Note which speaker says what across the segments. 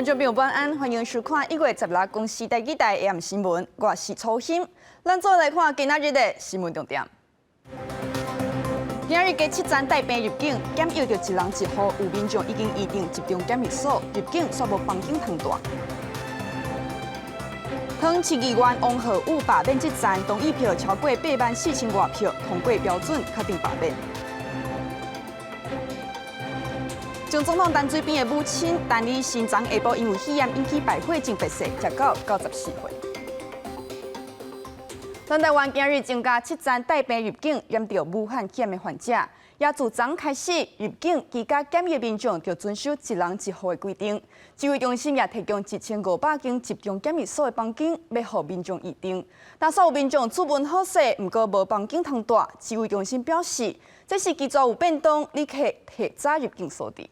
Speaker 1: 觀眾朋友晚安，歡迎收看1月16公視第二台 AM 新聞，我是楚欣。咱做來看今仔日的新聞重點。今日加七層帶病入境，檢疫著一人一戶，有民眾已經預訂集中檢疫所，入境煞無房間通蹛。桃園市議員王浩宇罷免這站同意票超過8萬4千外票，通過標準確定罷免。前總統陳水扁的母親陳李新昨下晡因為肺炎引起敗血症病逝，時年94歲。咱台灣今日增加七宗帶病入境染著武漢肺炎的患者，也自昨開始入境居家檢疫民眾著遵守一人一戶的規定。指揮中心也提供1500間集中檢疫所的房間，欲予民眾預訂。但煞有民眾出門好勢，毋過無房間通蹛。指揮中心表示，這是期轉有變動，旅客提早入境所致。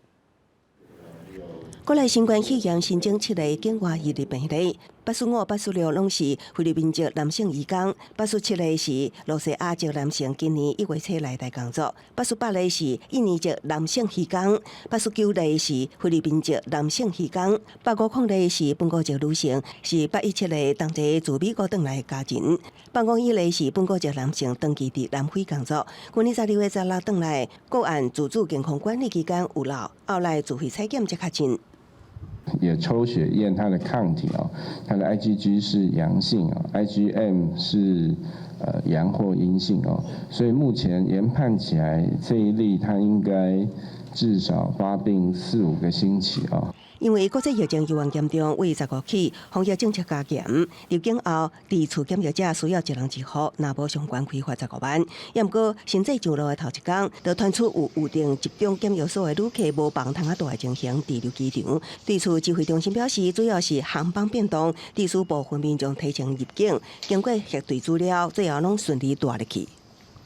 Speaker 2: 國內新冠肺炎新增七例境外移入病例，85、86攏是菲律賓籍男性移工，87例是露西亞籍男性，今年1月初來台工作，88例是印尼籍男性移工，89例是菲律賓籍男性移工，850例是本國籍女性，是817例同齊自美國轉來的家人，851例是本國籍男性，長期佇南非工作，去年12月16轉來，個案自主健康管理期間有漏，後來自費採檢才確診。
Speaker 3: 也抽血驗它的抗體哦，它的 IgG 是陽性啊，IgM 是陽或陰性哦，所以目前研判起來這一例它應該至少發病四五個星期啊。
Speaker 2: 因為國際疫情猶原嚴重，為15起防疫政策加嚴，入境後佇厝檢疫者需要一人一戶，若無相關開罰15萬。也毋過，申請上路的頭一工，就傳出有預訂集中檢疫所的旅客無房通仔蹛的情形，滯留機場。對此，指揮中心表示，主要是航班變動，致使部分民眾提前入境，經過核對資料，最後攏順利蹛入去。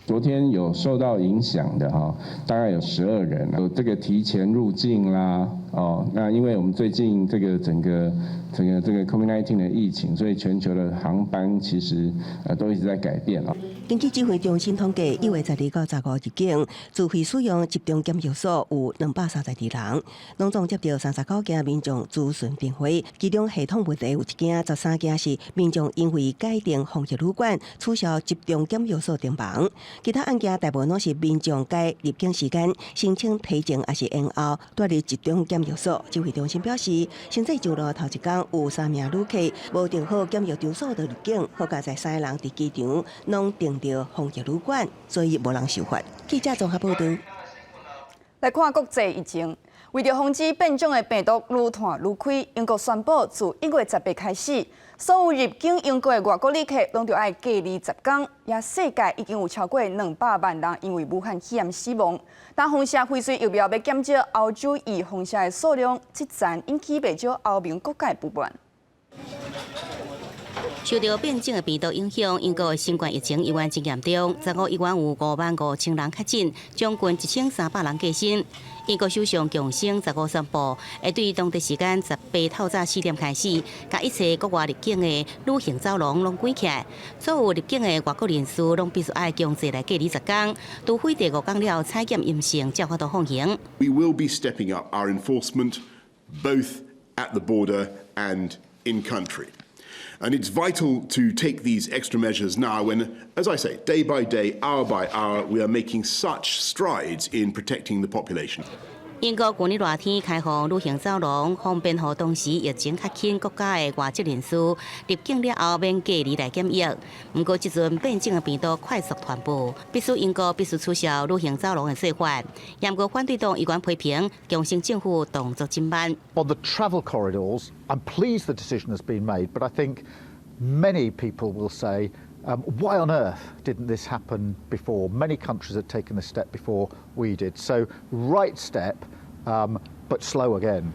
Speaker 3: 昨天有受到影響的哈，大概有12人，有這個提前入境啦，哦，那因為我們最近這個整個整個這個 COVID-19 的疫情，所以全球的航班其實都一直在改變啊。
Speaker 2: 根據指揮中心統計，1月12到15入境，自費使用集中檢疫所有232人，攏總接到39件民眾諮詢電話，其中系統問題有一件，13件是民眾因為改訂防疫旅館取消集中檢疫所訂房，其他案件大部分攏是民眾改入境時間、申請提前抑是延後，蹛佇集中檢疫所。指揮中心表示，新制上路頭一工有三名旅客無訂好檢疫場所就入境，好佳哉三个人佇機場攏訂著防疫旅館，所以無人受罰。記者綜合報道。
Speaker 1: 來看國際疫情，為著防止變種的病毒愈傳愈開，英國宣布自1月18開始，所有入境英國的外國旅客攏著愛隔離10天。也世界已經有超過200萬人因為武漢肺炎死亡。但放射輝瑞疫苗欲減少歐洲預放射的數量，這陣引起袂少歐盟國家不滿。
Speaker 4: 受著變種的病毒影響，英國的新冠疫情依然真嚴重。15依然有5萬5千人確診，將近1300人過身。英國首相強生十五宣布，會對當地時間18透早4點開始，共一切國外入境的旅行走廊攏關起來，所有入境的外國人士攏必須愛強制來隔離10天，除非第五天了後採檢陰性，才有法度放行。
Speaker 5: We will be stepping up our enforcement both at the border and in country. And it's vital to take these extra measures now when, as I say, day by day, hour by hour, we are making such strides in protecting the population.
Speaker 4: 英國舊年熱天開放旅行走廊，方便予當時疫情較輕國家的外籍人士入境了後免隔離來檢疫。毋過這陣變種的病毒快速傳播，迫使英國必須取消旅行走廊的做法。毋過反對黨依然批評強生政府動作真慢。
Speaker 6: On the travel corridors, I'm pleased the decision has been made, but I think many people will say, why on earth didn't this happen before? Many countries had taken this step before we did. So, right step, but slow again.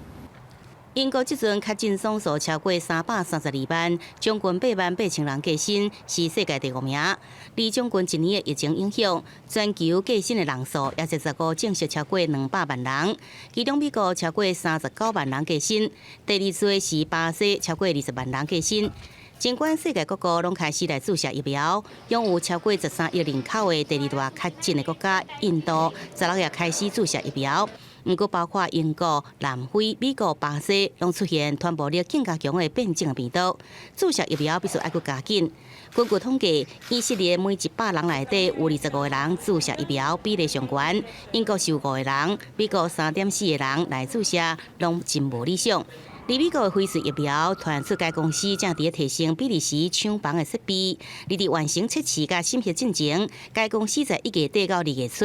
Speaker 4: 英國這陣確診總數超過332萬，將近8萬8千人過身，是世界第五名。而將近一年的疫情影響，全球過身的人數也是15正式超過200萬人，其中美國超過39萬人過身，第二濟是巴西超過20萬人過身。儘管世界各國攏開始來注射疫苗，擁有超過13億人口的第二大確診的國家印度，十六也開始注射疫苗。毋過包括英國、南非、美國、巴西，攏出現傳播力更加強的變種病毒。注射疫苗必須愛閣加緊。根據統計，以色列每100人內底有25個人注射疫苗，比例上懸。英國是有五個人，美國3.4個人來注射，攏真無理想。而美國的輝瑞疫苗傳出該公司正佇提升比利時廠房的設備，而佇完成測試佮審核進前，該公司在1月底到2月初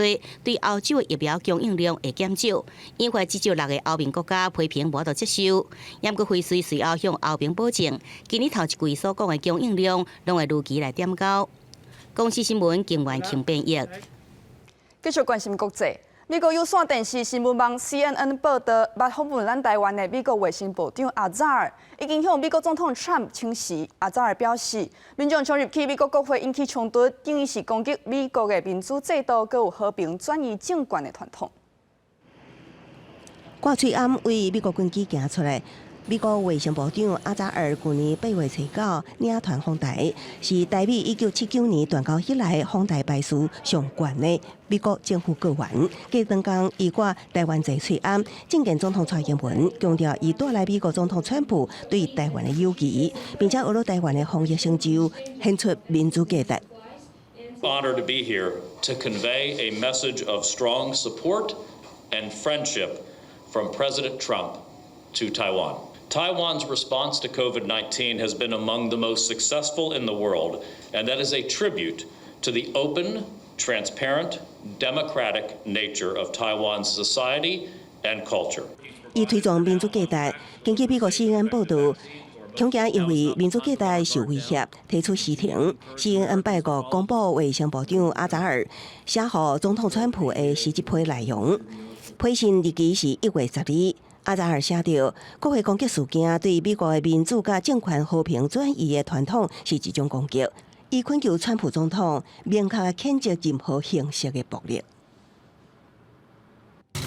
Speaker 4: 對歐洲的疫苗供應量會減少，引發至少六个歐盟國家批評無法度接受。毋過輝瑞隨後向歐盟保證，今年頭一季所講的供應量攏會如期來點交。公視新聞金元慶編譯。
Speaker 1: 繼續關心國際。美國有線電視新聞網 CNN 報導，捌訪問咱台灣的美國衛生部長阿扎爾已經向美國總統川普請辭。阿扎爾表示，民眾衝入去美國國會引起衝突，等於是攻擊美國的民主制度，閣有和平轉移政權的傳統。
Speaker 2: 掛喙罨對美國軍機行出來。美國衛生部長阿扎爾舊年8月初九領團訪台，是台美1979年斷交以來訪台排序上懸的美國政府官員。隔兩工，伊掛台灣坐喙罨，覲見總統蔡英文，強調伊帶來美國總統川普對台灣的友誼，並且呵咾台灣的防疫成就，顯出民主價值。
Speaker 7: Honor to be here to convey a message of strong support and friendship from President Trump to Taiwan. Taiwan's response to COVID-19 has been among the most successful in the world, and that is a tribute to the open, transparent, democratic nature of Taiwan's society and culture.
Speaker 2: 伊推崇民主價值。根據美國 CNN 報導，恐驚因為民主價值受威脅，提出辭呈。CNN 拜五公布衛生部長阿扎爾寫予總統川普的辭職批內容，批信日期是1月12。阿扎爾寫著，國會攻擊事件對美國的民主佮政權和平轉移的傳統是一種攻擊。伊懇求川普總統明確譴責任何形式的暴力。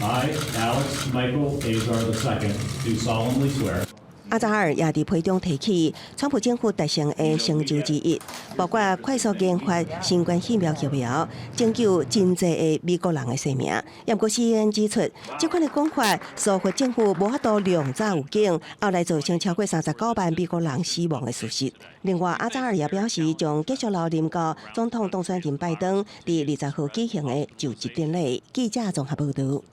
Speaker 8: I, Alex Michael Azar II, do solemnly swear.
Speaker 2: 阿扎爾也佇批中提起，川普政府達成的成就之一，包括快速研發新冠疫苗，拯救真濟的美國人的生命。毋過 CNN 指出，這款的講法，疏忽政府無法度量早預警，後來造成超過39萬美國人死亡的事實。另外，阿扎爾也表示，將繼續留任到總統當選人拜登佇20號舉行的就職典禮。記者綜合報導。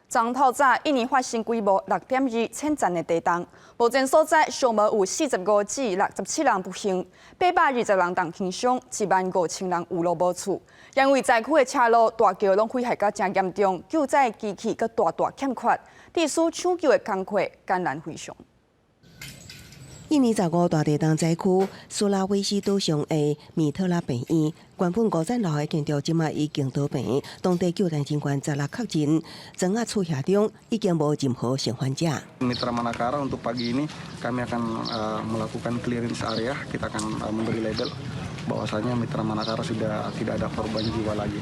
Speaker 1: 昨透早，印尼發生規模6.2淺層的地動，目前所在上無有45至67人不幸，820人重輕傷，1萬5千人有路無厝。因為災區的車路、大橋攏毀壞甲誠嚴重，救災機器閣大大欠缺，致使搶救的工課艱難非常。
Speaker 2: 印尼15大地動災區蘇拉威西島上的米特拉病院，原本五層樓的建築，這馬已經倒平。當地救援人員16確認，磚仔厝遐中已經無任何生還者。
Speaker 9: Mitra Manakara untuk pagi ini kami akan melakukan clearance area, kita akan memberi label bahwasanya Mitra Manakara sudah tidak ada korban jiwa lagi.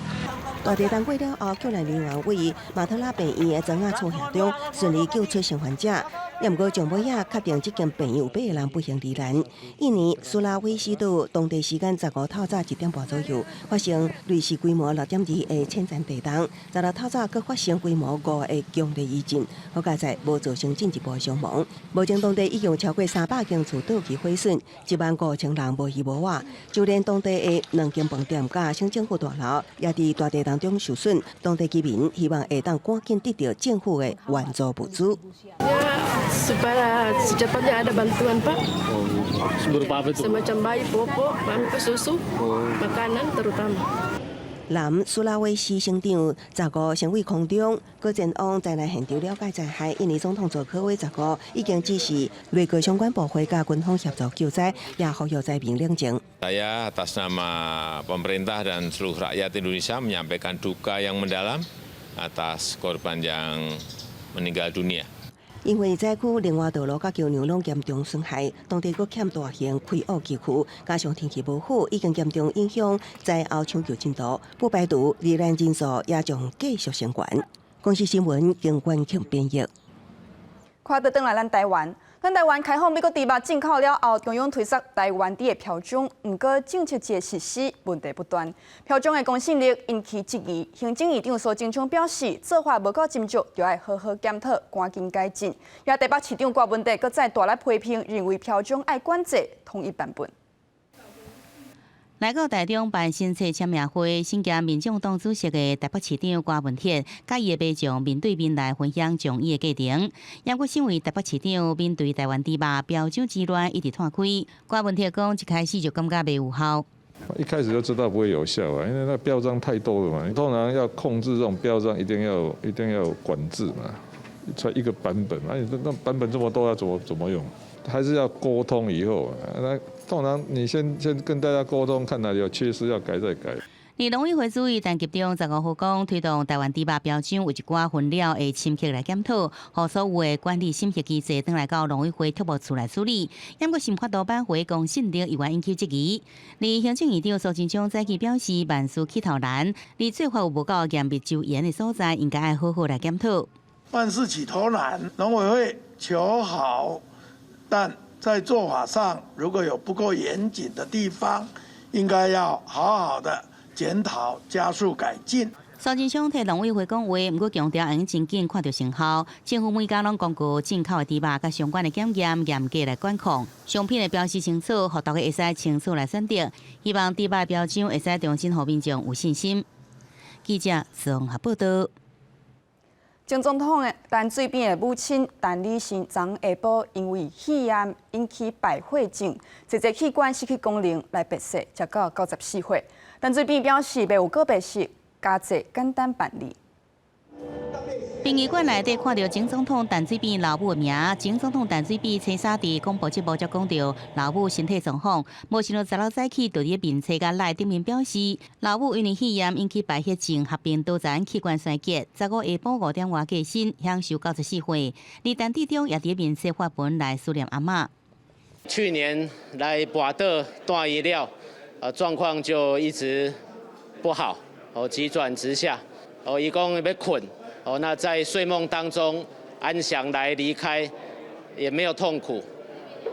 Speaker 2: 大地動過了後，救援人員對馬特拉病院的磚仔厝遐中順利救出生還者。毋過，上尾仔確定這間病院有八個人不幸罹難。印尼蘇拉威西島當地時間15透早1點半左右發生芮氏規模6.2的淺層地動，16透早閣發生規模5的強烈餘震，好佳哉無造成進一步的傷亡。目前當地已經有超過300間厝倒去毀損，1萬5千人無依無倚，就連當地的兩間飯店佮省政府大樓也佇大地動中受損。當地居民希望會當趕緊得到政府的援助物資。
Speaker 10: Supaya secepatnya ada bantuan, Pak.
Speaker 11: Berupa apa itu?
Speaker 10: Semacam bayi, popok, pampers, susu, makanan terutama.
Speaker 2: 南蘇拉威西省長15先對空中，閣前往災難現場了解災害。印尼總統佐科威15已經指示內閣相關部會佮軍方協助救災，也呼籲災民冷靜。
Speaker 12: Saya atas nama pemerintah dan seluruh rakyat Indonesia menyampaikan duka yang mendalam atas korban yang meninggal dunia.
Speaker 2: 因為災區另外道路佮橋梁攏嚴重損害，當地閣欠大型開挖機具，加上天氣無好，已經嚴重影響災後搶救進度。不排除罹難人數也將繼續升懸。公視新聞經關慶編譯。
Speaker 1: 看倒轉來咱台灣，咱台灣開放美國豬肉進口了後，中央推捒台灣豬的標章，毋過政策的實施問題不斷，標章的公信力引起質疑。行政院長蘇貞昌表示，做法無夠斟酌，就愛好好檢討，趕緊改進。也台北市長郭文哲閣再大力批評，認為標章愛管制統一版本。
Speaker 4: 來到台中辦新冊簽名會，身兼民眾黨主席的台北市長郭文鐵，佮伊的馬將面對面來分享倡議的過程。毋過身為台北市長，面對台灣豬肉標章之亂一直湠開。郭文鐵講，一開始就感覺袂有效。
Speaker 13: 一開始就知道不會有效啊，因為那標章太多了嘛。你通常要控制這種標章，一定要管制嘛，才一個版本嘛。你那版本這麼多，要怎麼用？還是要溝通以後，那通常你先跟大家溝通，看哪裡有缺失要改再改。
Speaker 4: 而農委會主委陳吉仲15號講，推動台灣豬肉標章有一寡分了會深刻來檢討，予所有的管理審核機制轉來到農委會特務處來處理。毋過是無法度挽回公信力，猶原引起質疑。而行政院長蘇貞昌早起表示，萬事起頭難，而做法有無夠嚴密周延的所在，應該愛好好來檢討。
Speaker 14: 萬事起頭難，農委會求好，但在做法上如果有不夠嚴謹的地方，應該要好好的檢討，加速改進。
Speaker 4: 蘇貞昌替農委會講話，毋過強調會真緊看著成效。政府每工攏公告進口的豬肉佮相關的檢驗嚴格來管控，商品的標示清楚，予大家會使清楚來選擇。希望豬肉標章會使重新予民眾有信心。記者綜合報道。
Speaker 1: 前總統的陳水扁的母親陳李生昨下晡因為肺炎引起敗血症，一個器官失去功能來辭世，才到94歲。陳水扁表示，袂有告別式，加濟簡單辦理。
Speaker 4: 殯儀館內底看著前總統陳水扁老母的名，前總統陳水扁星期三佇廣播節目才講著老母身體狀況，無想到16早起就佇面冊佮賴頂面表示，老母因為肺炎引起敗血症，合併多層器官衰竭，15下晡5點外過身，享壽94歲。而陳致中也佇面冊發文來思念阿嬤。
Speaker 15: 去年來跋倒蹛伊了，狀況就一直不好，哦，急轉直下，哦，伊講欲睏。哦，那在睡夢當中安詳來離開，也沒有痛苦。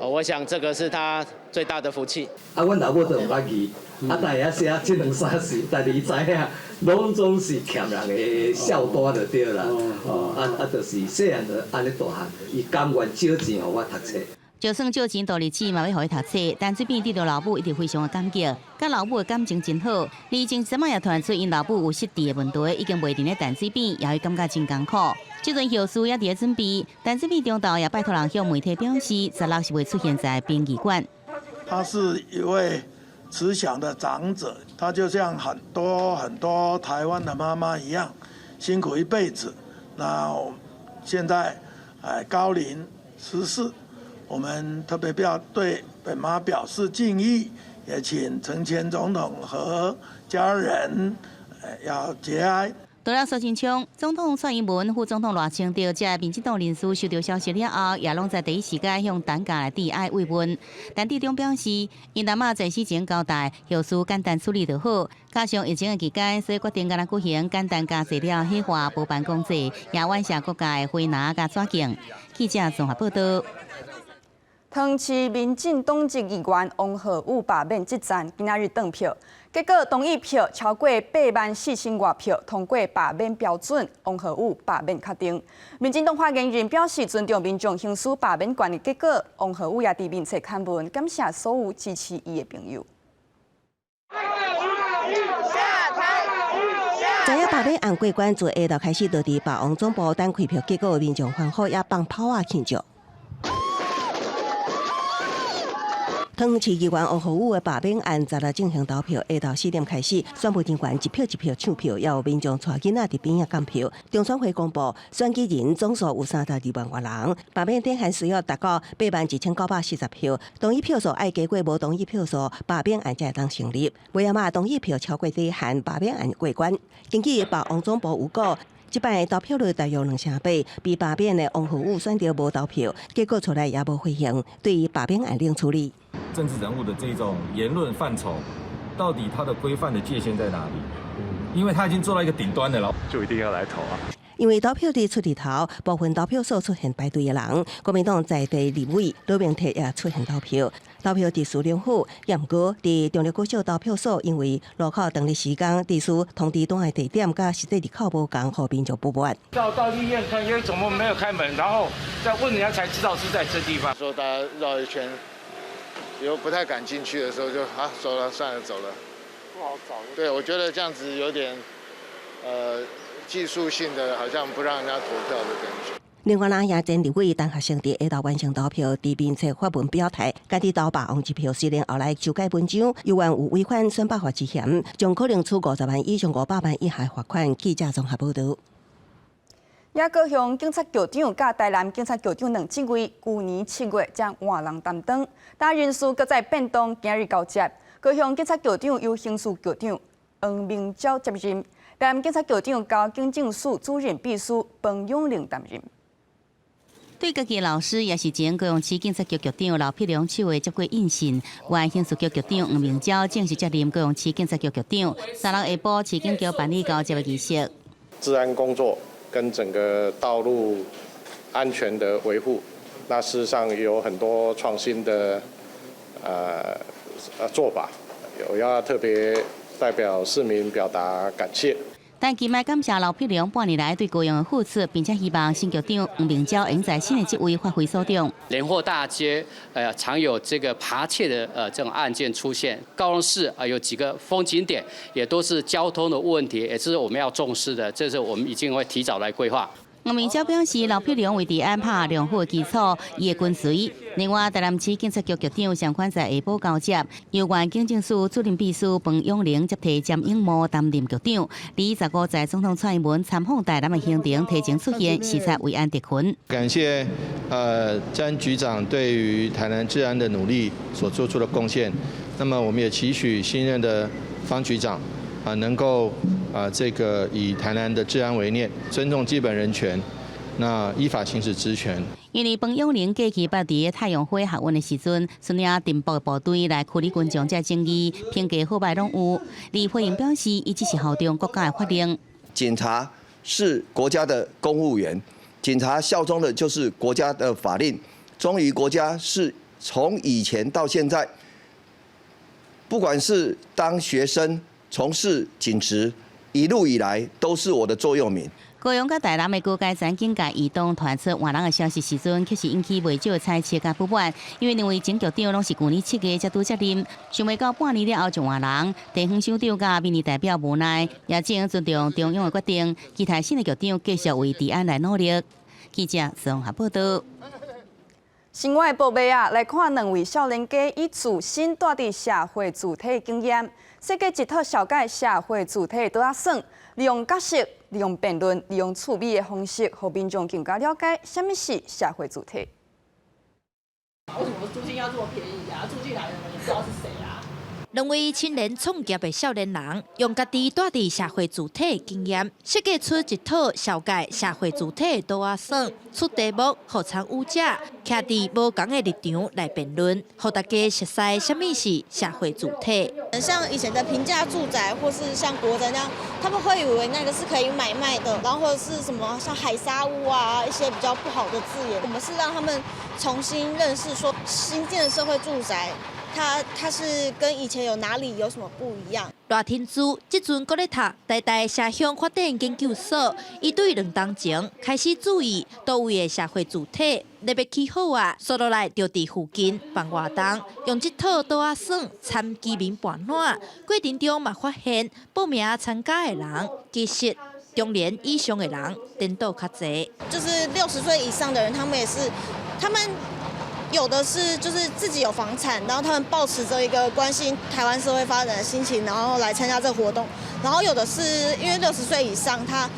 Speaker 15: 哦，我想這個是他最大的福氣。
Speaker 16: 啊，阮老母都毋捌字，啊，但會曉寫這兩三字，但是伊知影，攏總是欠人的孝單就對啦。哦，啊啊，就是細漢就按呢大漢，伊甘願借錢予我讀冊。
Speaker 4: 就算借錢度日子嘛，欲予伊讀冊，陳水扁對著老母一直非常的感激，佮老母的感情真好。而前陣仔也傳出𪜶老母有失智的問題，已經袂佇咧陳水扁，也會感覺真艱苦。這陣後事也佇咧準備，陳水扁中晝也拜託人向媒體表示，16是會出現在殯儀館。
Speaker 14: 他是一位慈祥的長者，他就像很多很多台灣的媽媽一樣，辛苦一輩子。那現在，高齡辭世。我們特別表對本媽表示敬意，也請陳前總統和家人要節哀。
Speaker 4: 除了蘇貞昌、總統蔡英文、副總統賴清德，這民進黨人士收到消息了後，也攏在第一時間向陳家來致哀慰問。陳致中表示，𪜶阿嬤在死前交代，後事簡單處理就好。加上疫情的期間，所以決定干焦舉行簡單家祭了火化，無辦公祭，也婉謝各界花籃佮紙敬。記者綜合報道。
Speaker 1: 桃園市民進黨籍議員王浩宇罷免之戰，今仔日斷票，結果同意票超過8萬4千外票，通過罷免標準，王浩宇罷免確定。民進黨發言人表示尊重民眾行使罷免權的結果，王浩宇也佇面冊刊文感謝所有支持伊的朋友。
Speaker 17: 下台！
Speaker 2: 知影罷免案過關，自下晝開始，就佇罷王總部等開票結果，民眾歡呼也放炮仔慶祝。桃園市議員王浩宇的罷免案，昨日進行投票，下晝4點開始，選務人員一票一票唱票，也有民眾帶囡仔佇邊仔監票。中選會公布，選舉人總數有32萬外人，罷免頂限需要達到81,940票，同意票數愛加過無同意票數，罷免案才會當成立。尾仔嘛，同意票超過底限，罷免案過關。根據罷王總部預估，這擺投票率大約2.8%，被罷免的王浩宇選擇無投票，結果出來也無回應，對於罷免案冷處理。
Speaker 18: 政治人物的這種言論範疇，到底他的規範的界限在哪裡？因為他已經做到一個頂端的了，
Speaker 19: 就一定要來投啊！
Speaker 2: 因為投票日出日頭，部分投票所出現排隊的人，國民黨在地立委呂明哲也出現投票，投票秩序良好。也毋過，佇中壢國小投票所，因為路口長的時間，地書通知單的地點佮實際入口無仝，予民眾不滿。
Speaker 17: 到醫院看，因為怎麼沒有開門，然後再問人家才知道是在這地方。
Speaker 19: 說大家繞一圈，又不太敢進去的時候就啊，走了，算了，走了。
Speaker 11: 不好找。
Speaker 19: 對，我覺得這樣子有點，技術性的，好像不讓人家投票的感覺。
Speaker 2: 另外，咱也前立委陳學聖佇下晝完成投票，佇面冊發文表態，家己投霸王一票，雖然後來修改文章，猶原有違反選罷法之嫌，將可能處50萬以上500萬以下罰款。記者綜合報導。
Speaker 1: 也高雄警察局長佮台南警察局長兩職位，舊年7月才換人擔當，但人事閣再變動，今日交接。高雄警察局長由刑事局長黃明昭接任，台南警察局長交警政署主任秘書彭永玲擔任。
Speaker 4: 對家己老師，也是前高雄市警察局局長劉必良手的接過印信，原刑事局局長黃明昭正式接任高雄市警察局局長。三六下晡市警局辦理交接的儀式。
Speaker 20: 治安工作跟整個道路安全的維護，那事實上有很多創新的做法，我要特別代表市民表達感謝。
Speaker 4: 但今麥感謝劉必良半年來對高雄的付出，並且希望新局長黃明昭會在新的職位發揮所長。
Speaker 21: 連貨大街，常有這個扒竊的這種案件出現。高雄市啊，有幾個風景點，也都是交通的問題，也是我們要重視的。這是我們已經會提早來規劃。
Speaker 4: 黃明昭表示，劉必良為治安拍良好的基礎，伊會跟隨。另外，台南市警察局局長相款在下晡交接，由原警政署主任秘書彭永玲接替詹永茂擔任局長。李15在總統蔡英文參訪台南的行程提前出現，視察維安特勤。
Speaker 22: 感謝詹局長對於台南治安的努力所做出的貢獻。那麼，我們也期許新任的方局長啊，能夠啊，這個以台南的治安為念，尊重基本人權，那依法行使職權。
Speaker 4: 因為彭永玲過去捌佇太陽花學運的時陣，率領碇步部隊來處理群眾這爭議，評價好歹攏有。李慧穎表示，伊只是效忠國家的法令。
Speaker 23: 警察是國家的公務員，警察效忠的就是國家的法令，忠於國家是從以前到現在，不管是當學生、從事警職，一路以來都是我的座右銘。
Speaker 4: 高雄佮台南的高階層警界異動傳出換人的消息時陣，確實引起袂少的猜測佮不滿，因為兩位前局長攏是舊年7月才拄接任，想袂到半年了後就換人。地方首長佮民意代表無奈，也只能尊重中央的決定，期待新的局長繼續為治安來努力。記者綜合報道。
Speaker 1: 新聞報尾啊，來看兩位少年家以自身蹛佇社會主體的經驗，設計一套紹介社會住宅的桌仔耍，利用角色、利用辯論、利用趣味的方式，予民眾更加了解啥物是社會住宅。
Speaker 10: 為什麼租金要這麼便宜啊？住進來的人也不知道是誰啊。
Speaker 24: 兩位青年創業的少年人，用家己蹛佇社會住宅的經驗，設計出一套紹介社會住宅的桌仔耍，出題目，予參與者徛佇無仝的立場來辯論，予大家熟悉啥物是社會住宅。
Speaker 25: 像以前的平價住宅，或是像國宅那樣，他們會以為那個是可以買賣的，然後或者是什麼像海砂屋啊，一些比較不好的字眼。我們是讓他們重新認識，說新建的社會住宅。它是跟以前有哪裡有什麼不一樣？
Speaker 24: 賴天珠這陣閣咧讀台大社鄉發展研究所，伊對2冬前開始注意佗位的社會住宅咧欲起好啊，煞落來就佇附近辦活動，用這套桌仔耍參居民伴暖，過程中嘛發現報名參加的人其實中年以上的人顛倒較濟。
Speaker 25: 就是60歲以上的人，他們也是，他們。有的是就是自己有房產，然後他們抱持著一個關心台灣社會發展的心情，然後來參加這個活動。然後有的是因為60歲以上，他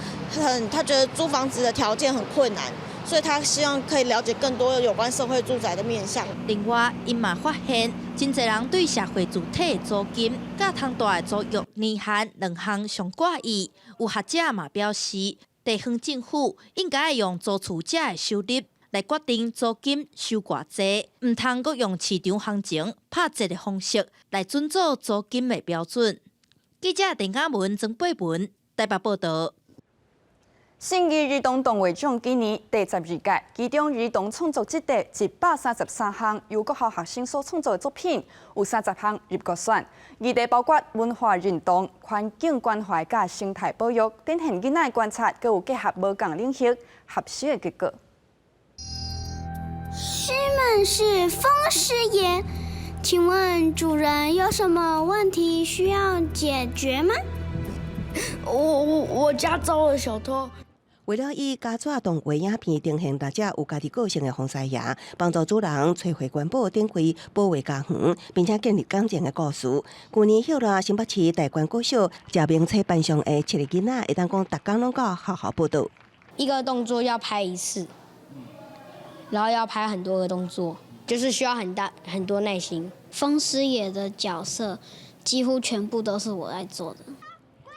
Speaker 25: 覺得租房子的條件很困難，所以他希望可以了解更多有關社會住宅的面向。
Speaker 24: 另外，𪜶嘛發現，真濟人對社會住宅的租金、佮通蹛的租約年限兩項上掛意。有學者嘛表示，地方政府應該用租厝者的收入來決定租金收偌濟，毋通閣用市場行情拍折的方式來準做租金的標準。記者鄧嘉文、曾貝文台北報道。
Speaker 1: 信義兒童動畫獎今年第十二屆，其中兒童創作這塊133項由國校學生所創作的作品，有30項入決選。議題包括文化認同、環境關懷佮生態保育，展現囡仔的觀察，閣有結合無仝領域學習的結果。
Speaker 3: 師們是風師爺，請問主人有什麼問題需要解決嗎？我家遭了小偷。
Speaker 2: 為了以膠紙動畫影片呈現大家有家己個性的風獅爺，幫助主人揣回關寶，展開保衛家園，並且建立感情的故事。舊年歇熱新北市大觀國小謝明采班上的七個囡仔，會當講逐工攏到學校報到。
Speaker 5: 一個動作要拍一次，然後要拍很多個動作，就是需要很大很多耐心。
Speaker 3: 風獅爺的角色幾乎全部都是我在做的。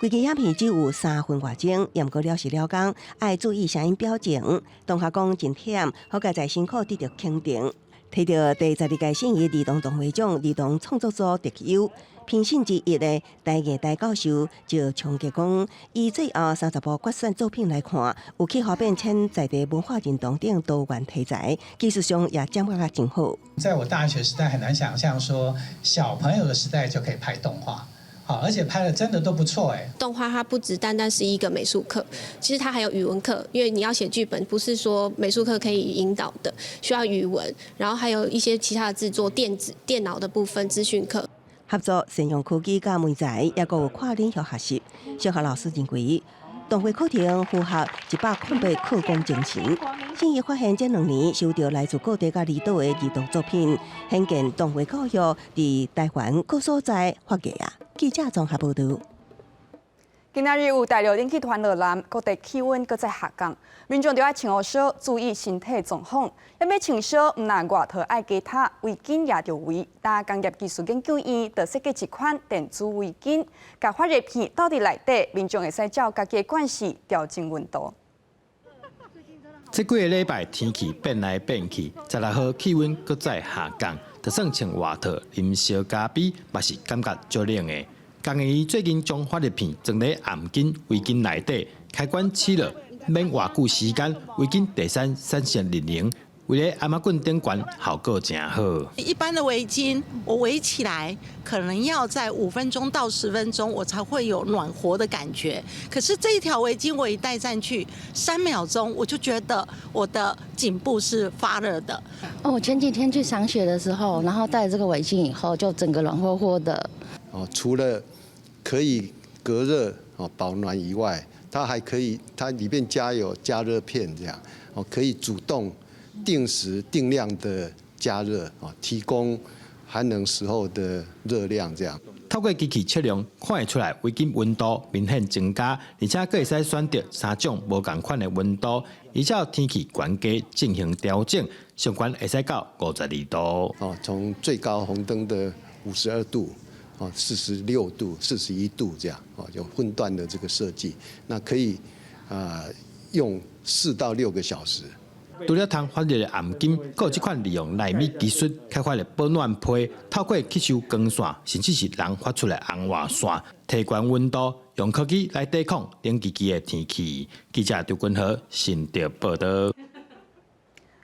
Speaker 2: 規支影片只有3分外鐘，毋過了是了講，愛注意聲音表情。同學講真忝，好佳哉辛苦得到肯定。提到第十二屆信義兒童動畫獎兒童創作組特優評審之一的台藝大教授就衝擊講，以最後30部決選作品來看，有氣候變遷在地文化認同等多元題材，技術上也掌握得真好。
Speaker 6: 在我大學時代，很難想象說小朋友的時代就可以拍動畫。好，而且拍的真的都不錯哎。
Speaker 7: 動畫它不只單單是一個美術課，其實它還有語文課，因為你要寫劇本，不是說美術課可以引導的，需要語文，然後還有一些其他的製作、電子電腦的部分資訊課。
Speaker 2: 合作善用科技佮媒材，抑閣有跨領域學習。小學老師認為，動畫課程符合108課綱精神。信義發現這兩年收到來自各地佮離島的兒童作品，顯見動畫教育佇台灣各所在發芽啊！記者綜合報導。
Speaker 1: 今仔日有大陸冷氣團落南，各地氣溫閣再下降，民眾著愛穿予少，注意身體狀況。欲穿少，毋但外套愛加貼，圍巾也著圍。但工業技術研究院就設計一款電子圍巾，共發熱片鬥佇內底，民眾會使照家己的慣勢調整溫度。
Speaker 8: 這幾個禮拜天氣變來變去，16號氣溫閣再下降，就算穿外套、啉燒咖啡，嘛是感覺足冷的。工研院最近將發熱片裝佇頷頸圍巾內底，開關切落，免偌久時間，圍巾會使產生熱能，圍咧頷仔棍頂懸效果誠好。
Speaker 26: 一般的圍巾，我圍起來可能要在5分鐘到10分鐘，我才會有暖和的感覺。可是這一條圍巾我一戴上去，3秒鐘我就覺得我的頸部是發熱的。
Speaker 27: 哦，我前幾天去賞雪的時候，然後戴這個圍巾以後，就整個暖和和的。
Speaker 28: 哦，除了可以隔熱哦保暖以外，它還可以，它裡面加有加熱片，這樣哦可以主動定時定量的加熱哦，提供寒冷時候的熱量。這樣
Speaker 8: 透過機器測量，看會出來圍巾溫度明顯增加，而且閣會使選擇三種無仝款的溫度，依照天氣懸低進行調整，上懸會使到52度。
Speaker 28: 哦，從最高紅燈的52度。哦，46度、41度這樣，哦，有分段的這個設計，那可以啊用4到6個小時。
Speaker 8: 除了通發熱的頷巾，閣有這款利用奈米技術開發的保暖被，透過吸收光線，甚至是人發出來紅外線，提懸溫度，用科技來抵抗冷吱吱的天氣。記者張君和新竹報導。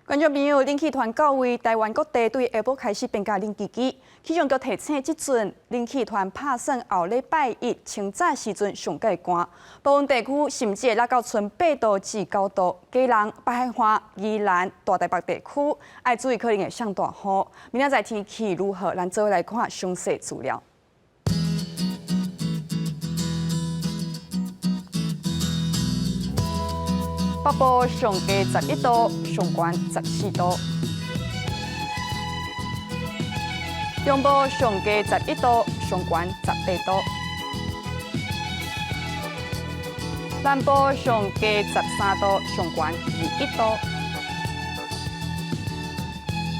Speaker 1: 觀眾朋友，冷氣團到位，台灣各地對下晡開始變甲冷吱吱。氣象局提醒，這陣冷氣團拍算後禮拜一清早時陣上蓋寒，部分地區甚至會落到春8度至9度。基隆、北海岸、宜蘭、大台北地區愛注意可能會上大雨。明仔載天氣如何？咱做伙來看詳細資料。北部上低11度，上懸14度；中部上低11度，上懸18度；南部上低13度，上懸21度；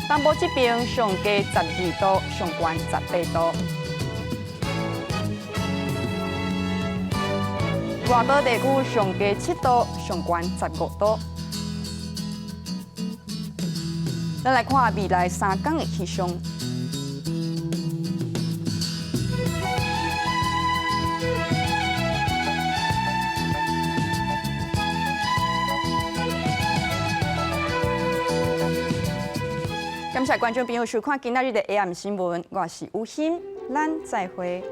Speaker 1: 東部這邊上低12度，上懸18度。外島地區上低7度，上懸15度。咱來看未來3工的氣象。謝觀眾朋友收看今仔日的 AM 新聞，我是吳欣，咱再會。